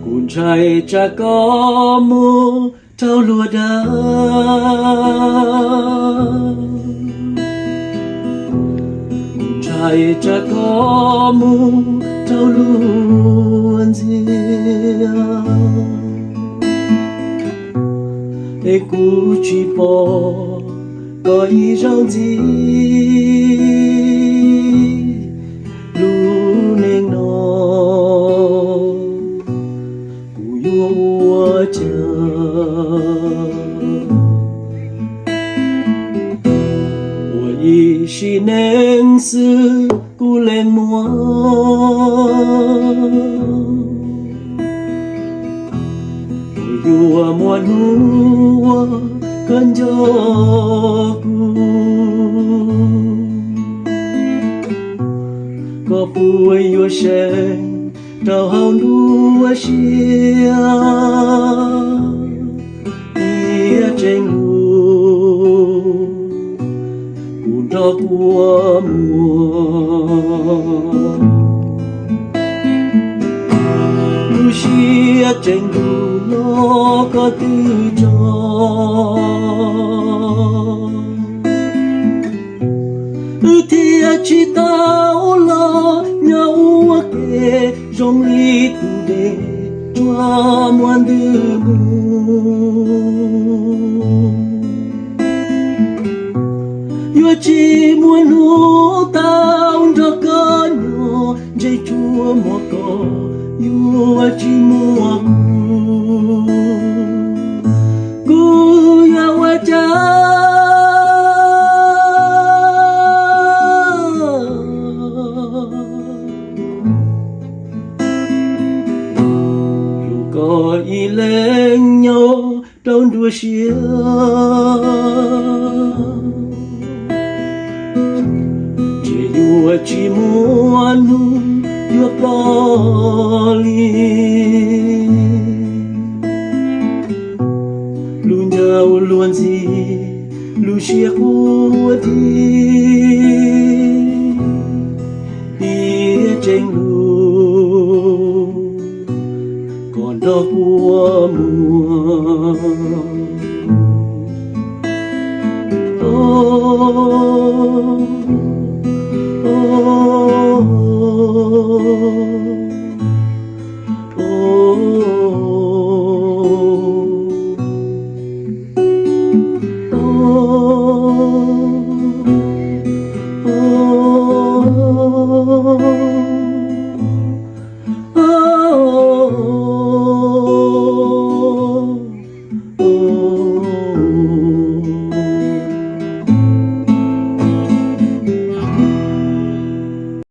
Kuv ntshai tsam koj mus rau luag dag, kuv ntshai tsam koj mus rau luag ntxias, es kuv tsis pom koj ib zaug ntxiv lub neej no. Kuv yuav ua cas ua ib sim neej xwb kuv lees muaj, kuv yuav muaj hnub uas koj nco kuv. Koj puas yuav seev rau hauv nruab siab tias tseeb lus kuv nrog kua muag? Lub siab tseeb lus no koj twb tso, wb thiaj tsis tau los nyob ua ke zoo li tus dej tsuas muaj ntws mus. Yuav tsis muaj hnub tau nrog koj nyob, ntsej tsuas muaj koj yuav tsis muaj kuv, kuv yuav ua cas rau koj ib leeg nyob rau nruab siab, ces yuav tsis muaj hnub yuav ploj li. Lub ncauj luag ntxhi, lub siab quaj di tias tseeb lus koj nrog kua muag.